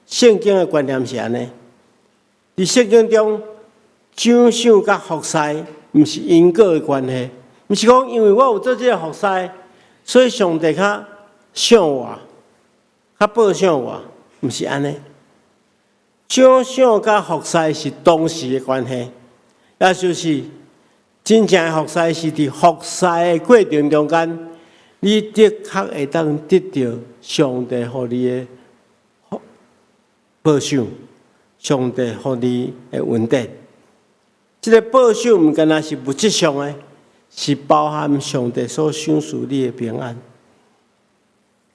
聖經的觀念是按呢，佇聖經中，獎賞佮服侍毋是因果的關係，毋是講因為我有做這個服侍，所以上帝較賞我，較報賞我，毋是按呢。獎賞佮服侍是同時的關係，也就是真正的服侍是佇服侍的過程中間，你的確會當得著上帝予你的報賞，上帝予你的恩典。這個報賞毋干焦是物質上的，是包含上帝所賞賜你的平安。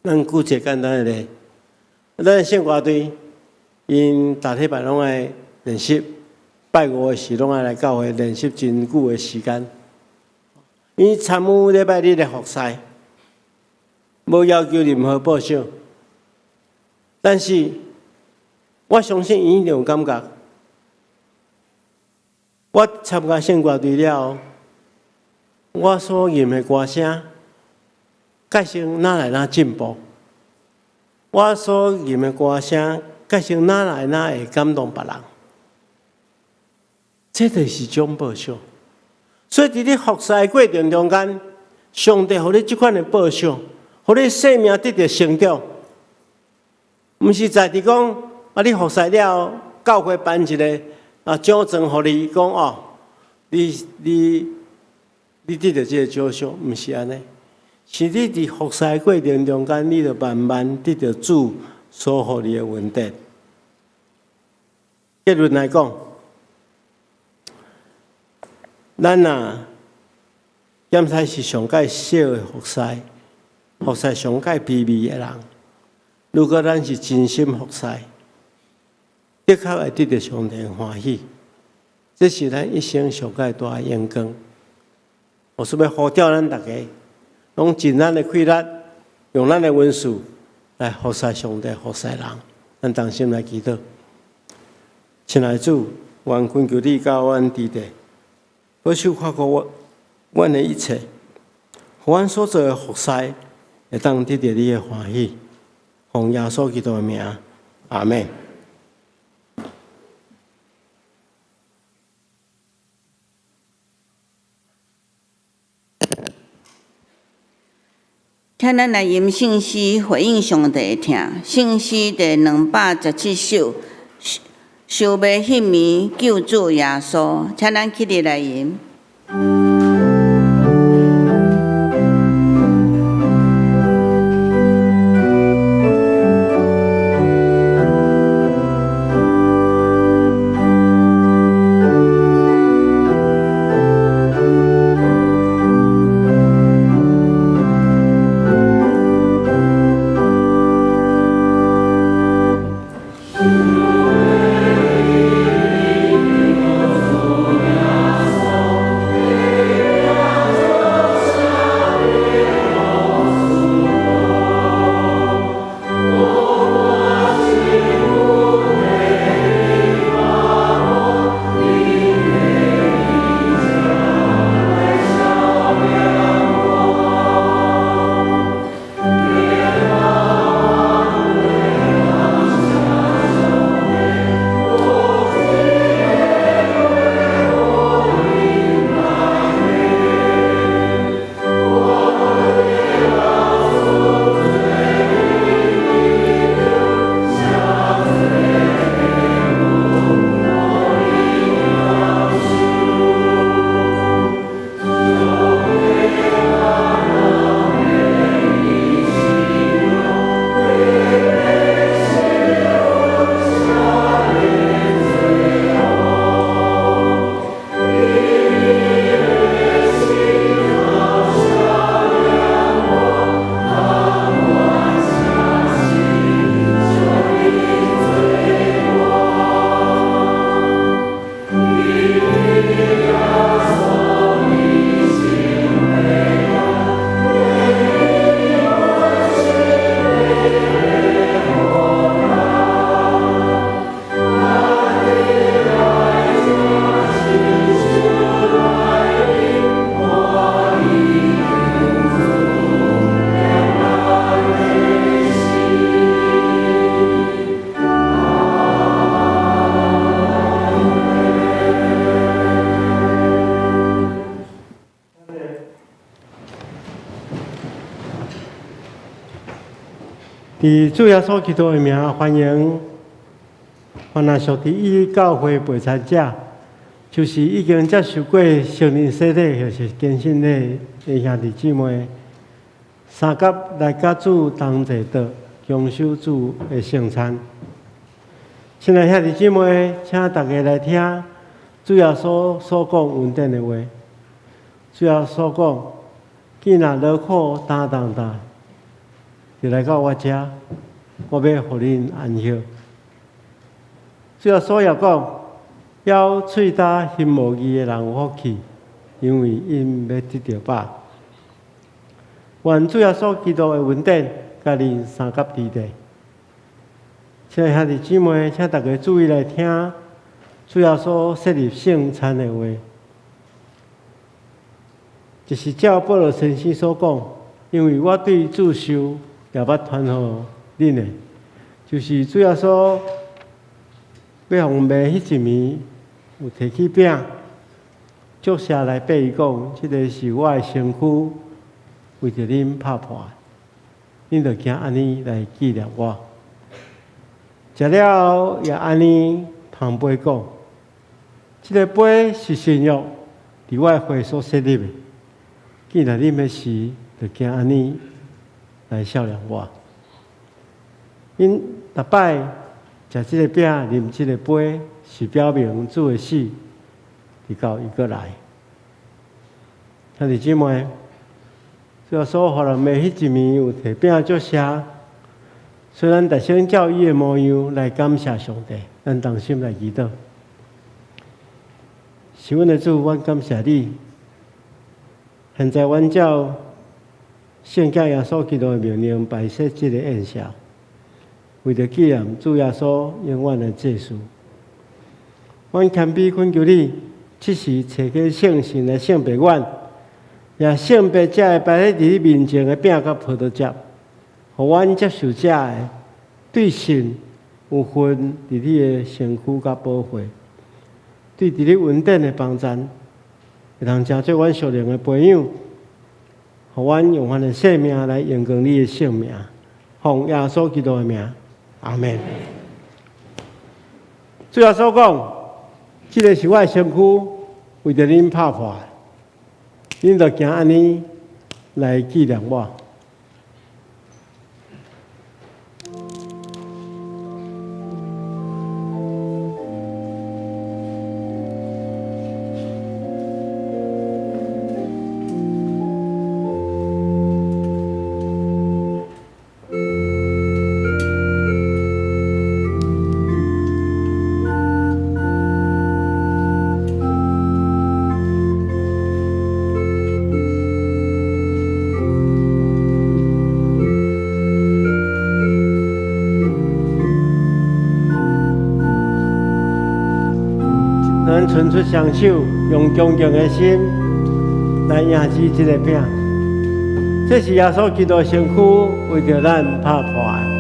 咱舉一個簡單的例，咱聖歌隊，𪜶逐禮拜攏愛練習，拜五的時攏愛來教會練習真久的時間。𪜶參與禮拜日的服侍，無要求任何報賞，但是我相信𪜶一定有感覺。我參加聖歌隊了後，我所吟的歌聲，改成愈來愈進步。我所吟的歌聲，改成愈來愈會感動別人。這就是一種報賞。所以，佇你服侍的過程中間，上帝予你這款的報賞，予你生命得著成長。毋是在佇講啊，你服侍了，教會頒一个獎狀予你，講哦，你得著這个獎賞，毋是按呢。是你佇服侍過程中間，你著慢慢得著主所予你的恩典。結論來講，咱若檢使是上蓋小的服侍，服侍上蓋卑微的人。如果咱是真心服侍，的確會得著上帝歡喜。這是咱一生上蓋大的榮光。我是欲呼召咱逐家，攏盡咱的氣力，用咱的恩賜來服侍上帝、服侍人。咱同心來祈禱。親愛的主，願懇求你佮阮佇咧，保守看顧我，阮的一切，予阮所做的服侍，會當得著你的歡喜。奉耶穌基督的名，阿們。請咱來吟聖詩回應上帝的疼。聖詩第217首，想袂彼暝救主耶穌，請咱起立來吟。佇主耶穌基督的名，歡迎凡若屬佇伊教會陪餐者，就是已經接受過聖靈洗禮或是堅信禮的兄弟姊妹，三甲來佮主同齊桌，共守主的聖餐。親愛兄弟姊妹，請大家來聽主耶穌所講恩典的話。主耶穌講：囝若勞苦擔重擔，就來到我遮，我欲予恁安歇。主耶穌也講：枵喙焦心無義的人有福氣，因為𪜶欲得著飽。願主耶穌基督的恩典，佮恁相佮佇咧。親愛兄弟姊妹，請大家注意來聽主耶穌設立聖餐的話，就是照保祿先生所講，因為我對主受也捌傳予恁的，就是主耶穌欲予賣彼一暝，有提起餅，祝謝來擘伊講，這个是我的身軀，為著恁拍破。恁著行按呢來紀念我。食了後也按呢捧杯講：這个杯是新約，佇我的血所設立的。既然啉的時，就行按呢來孝念我。𪜶逐擺食這个餅、啉這个杯，是表明主的死，直到伊閣來。兄弟姊妹，主耶穌予人的彼一暝有提餅祝謝，所以咱特先照伊的模樣來感謝上帝，咱同心來祈禱。是阮的主，阮感謝你。現在阮照聖子耶穌基督的命令擺設這个宴席，為著紀念主耶穌永遠的祭司。阮謙卑懇求你，這時差遣聖神來聖別阮，也聖別這个擺佇你面前的餅佮葡萄汁，予阮接受這个對信有份佇你的身軀佮寶血，對佇你恩典的幫贊，會通成做阮屬靈的培養，予阮用阮的生命來榮光你的聖名，奉耶穌基督的名，阿們。主耶穌講：這个是我的身軀，為著恁拍破的，恁著行按呢來紀念我。咱伸出雙手，用恭敬的心來迎接這个餅。這是耶穌基督的身軀，為著咱拍破的。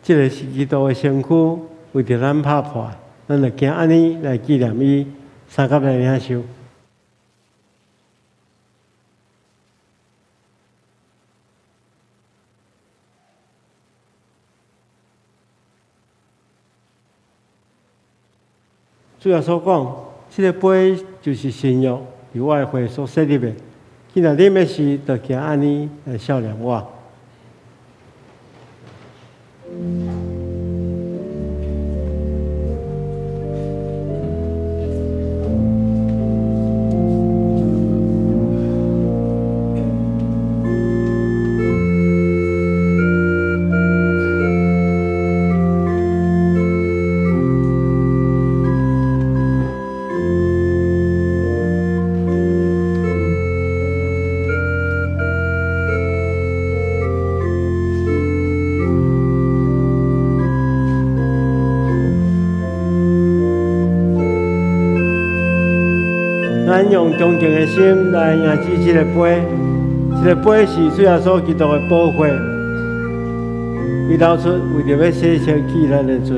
這个是基督的身軀，為著咱拍破，咱就行按呢來紀念伊，相佮來領受。主耶穌講，這个杯就是新約，由我的血所設立的。既若啉的時，就行按呢來數念我。咱用恭敬的心來迎接這個杯，這個杯是主耶穌基督的寶血，伊流出為著欲洗清去咱的罪。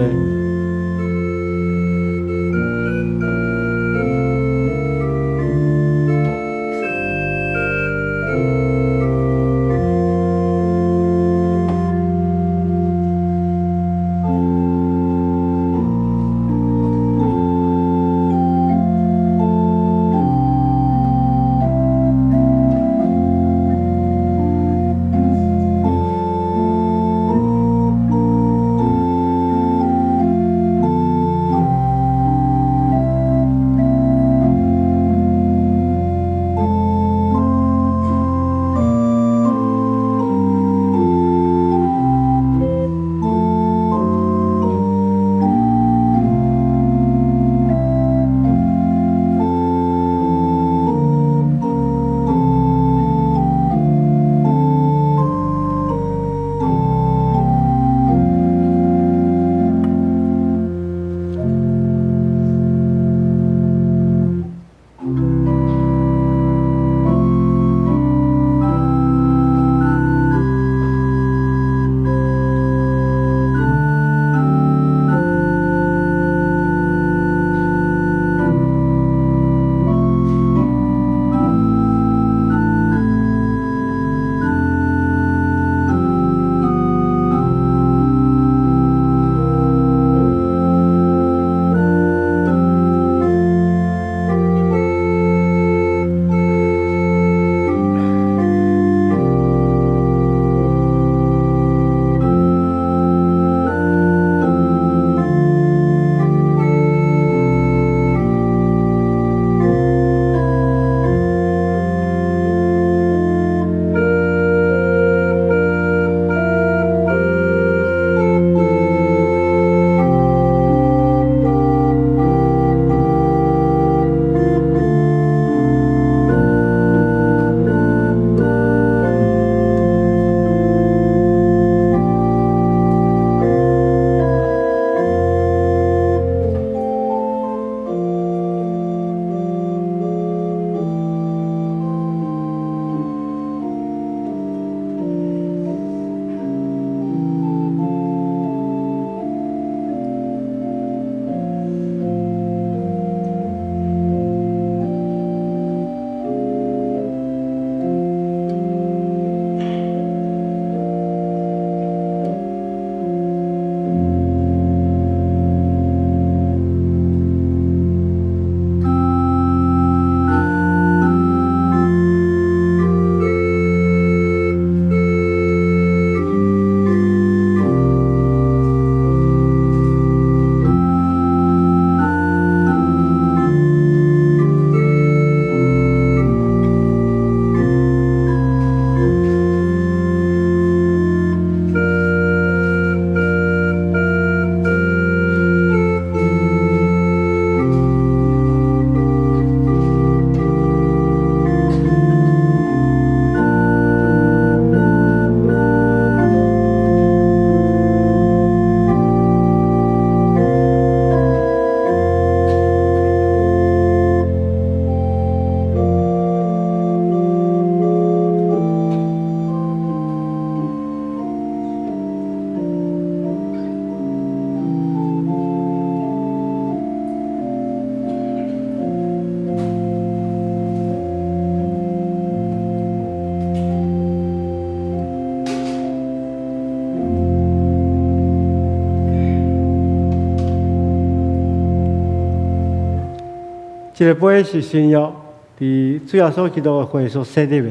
這个杯是新約，佇主耶穌基督的血所設立的。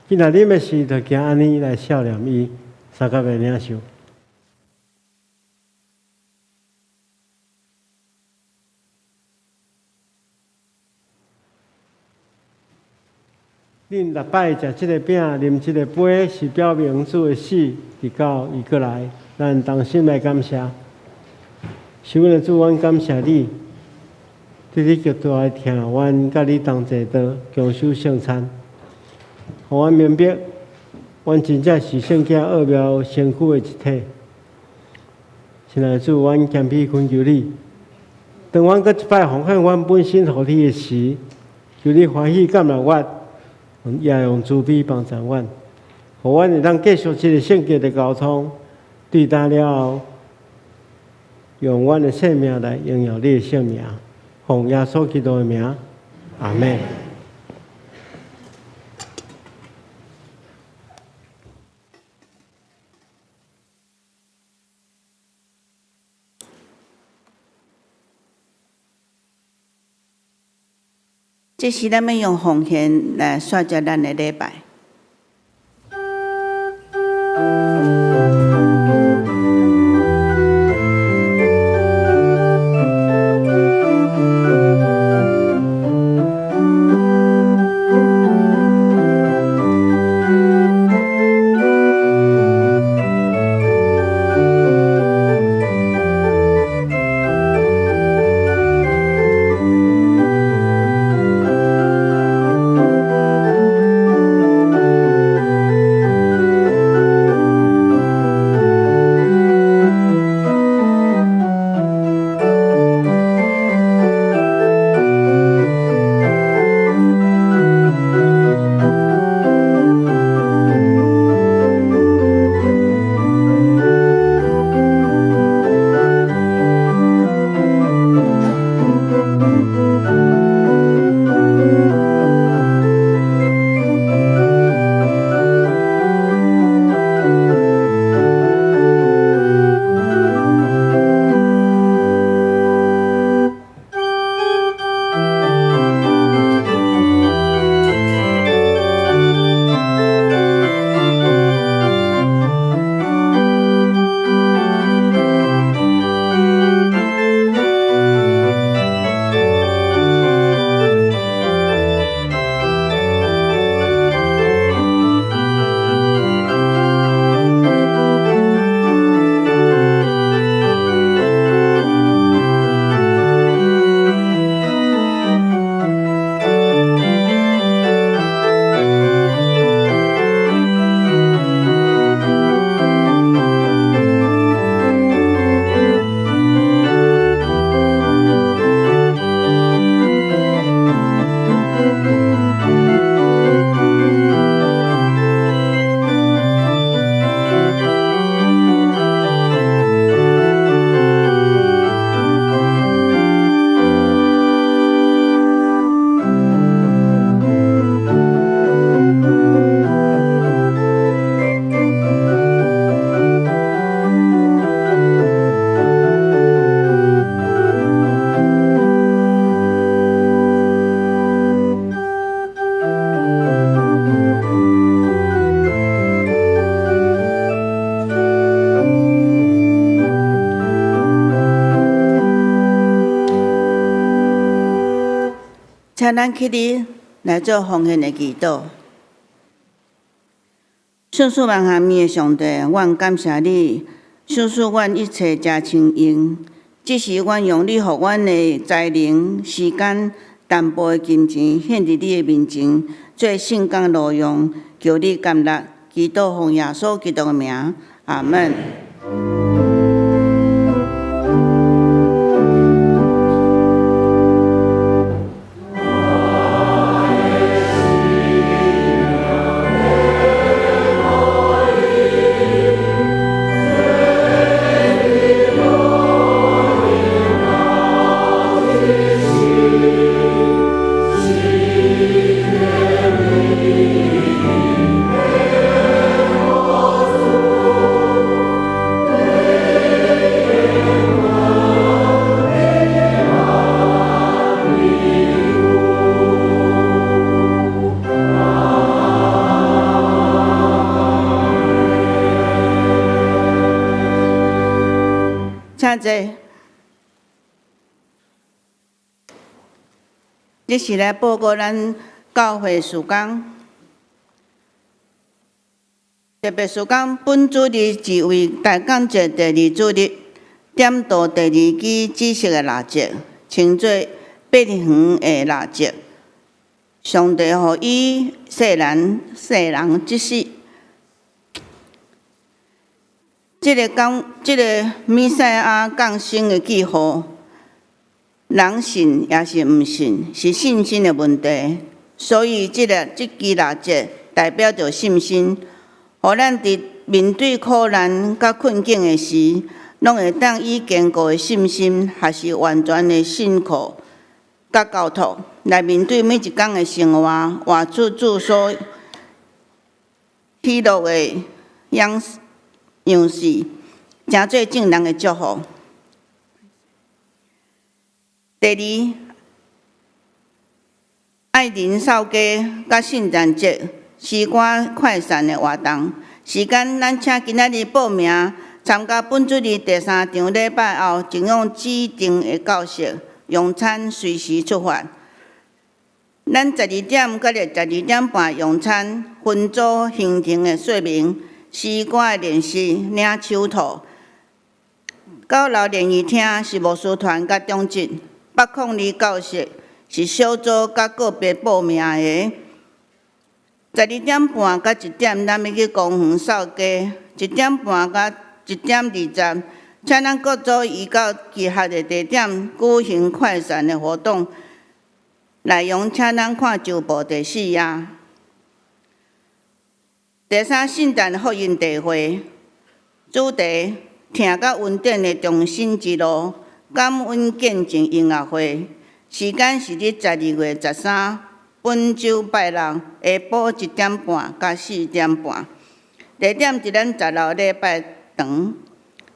今仔啉的時，就行按呢來數念伊，相佮來領受。恁逐擺食這个餅、啉這个杯，是表明主的死，直到伊閣來。咱同心來感謝。是阮的主，阮感謝你，對你極大的疼，阮佮你同齊桌共守聖餐，予阮明白，阮真正是聖潔奧妙身軀的一體。親愛的主，阮謙卑懇求你，當阮閣一擺奉獻阮本身予你的時，求你歡喜接納阮，也用慈悲幫助阮，予阮會當繼續這个聖潔的交通，對今了後，用阮的生命來榮耀你的聖名，奉耶穌基督的名，阿們。這時，咱欲用奉獻來煞結咱的禮拜。請咱起立來做奉獻的祈禱。賞賜萬項物的上帝，阮感謝你，賞賜阮一切誠充盈。這時，阮用你予阮的才能、時間、淡薄的金錢，獻佇你的面前，做聖工勞用，求你接納。祈禱奉耶穌基督的名，阿們。請坐。這是來報告咱教會事工，特別事工，本主日是為大感節第二主日點著第二支紫色的蠟燭，稱做伯園的蠟燭。上帝予以世人這世，這個彌賽亞降生的記號，人信抑是毋信，是信心的問題。所以，這支蠟燭代表著信心，予咱佇面對苦難佮困境的時，攏會當以堅固的信心，抑是完全的信靠佮交託，來面對每一工的生活，活出主所喜樂的樣式，成做眾人的祝福。第二，愛仁掃街佮聖誕節詩歌快閃的活動，時間咱請今仔日報名參加本主日第三場禮拜後，前往指定的教室用餐，隨時出發。咱12點到12點半用餐，分組行程的說明、詩歌的練習、領手套。九樓練習廳是牧師團佮長執，802教室是小組佮個別報名的。12點半到1點，咱欲去公園掃街；1點半到1點20，請咱各組依照集合的地點舉行快閃的活動。內容請咱看週報第四頁。第三，聖誕福音聚會，主題：疼佮恩典的重生之路，感恩見證音樂會。時間是佇12月13，本週拜六下晡1點半到4點半。地點佇咱10樓禮拜堂。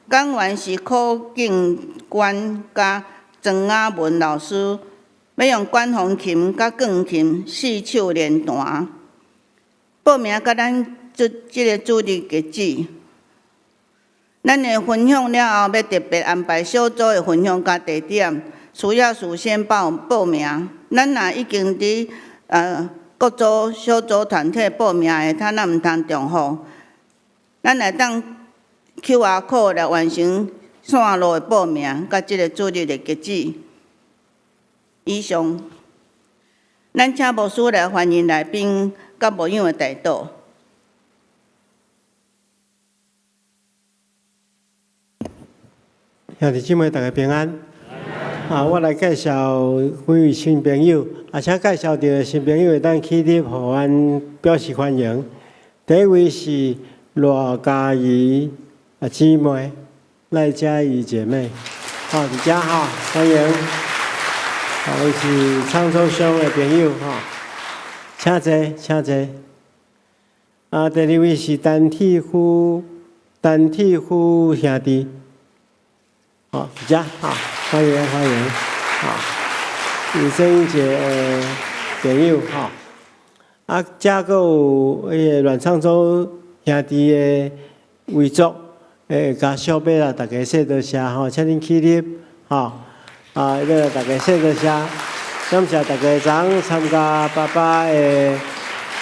講員是柯敬官佮莊雅文老師，欲用管風琴佮鋼琴四手聯彈。報名到咱這個主日截止。咱的分享了後，欲特別安排小組的分享佮地點，需要事先報名。咱若已經佇各組小組團體報名的，咱毋通重複。咱會當 QR code 來完成線路的報名，佮這個主日的截止。以上，咱請牧師來歡迎來賓佮牧養的代禱。兄弟姊妹，大家平安。啊，我來介紹幾位新朋友，啊，請介紹著新朋友會當起立，予阮表示歡迎。第一位是賴嘉怡啊姊妹，賴嘉怡姐妹，好，佇遮吼，歡迎。啊，伊是沧州鄉的朋友吼，請坐，請坐。啊，第二位是陳鐵夫，陳鐵夫兄弟。好，佇遮吼，歡迎歡迎，好，是鄭英杰的朋友吼。啊，遮閣有彼个阮昌洲兄弟的遺族的家屬欲來大家說多謝吼，請恁起立吼。啊，欲來大家說多謝，感謝大家昨昏參加爸爸的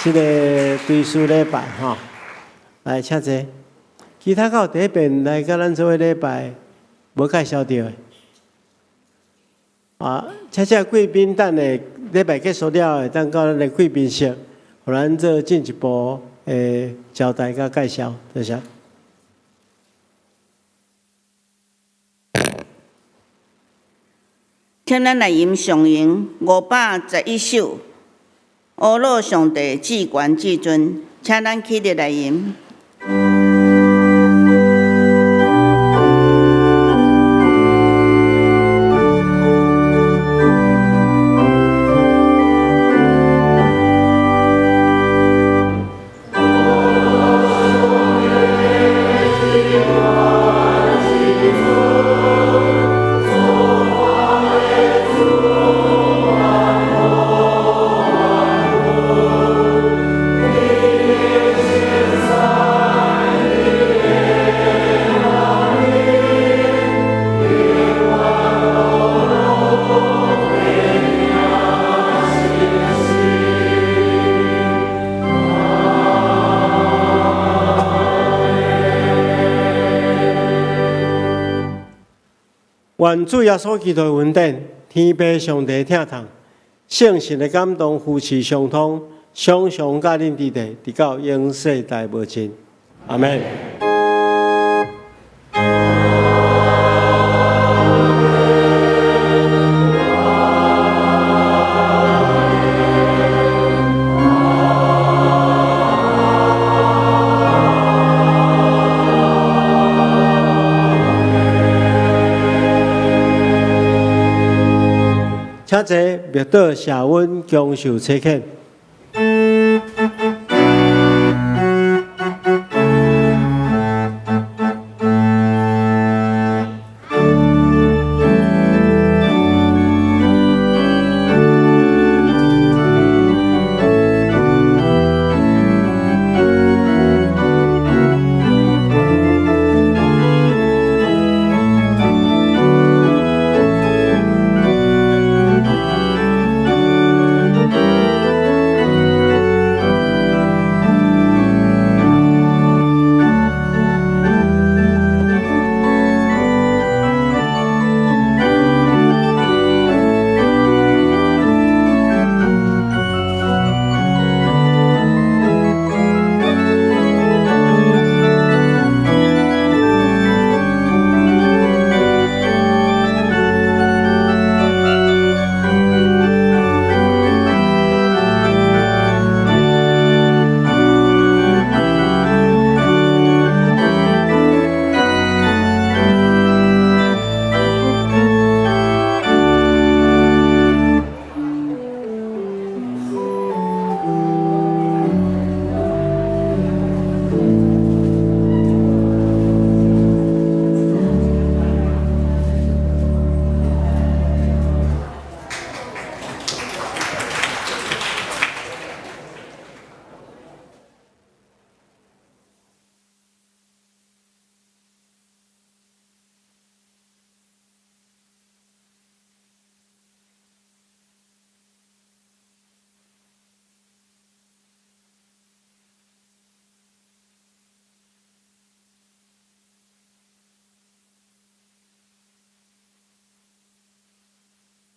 這个追思禮拜吼。來，請坐。其他閣有佇彼邊來佮咱做伙禮拜。無介紹著的，啊，請這貴賓等下禮拜結束了，會當到咱的貴賓室，予咱做進一步的交代佮介紹，多謝。請咱來吟上吟511首，阿樂上帝至懸至尊，請咱起立來吟。願主耶穌基督的恩典、天父上帝疼痛、聖神的感動、扶持相通，常常佮恁佇咧，直到永世代無盡。阿們。請坐，默禱謝恩，享受差遣。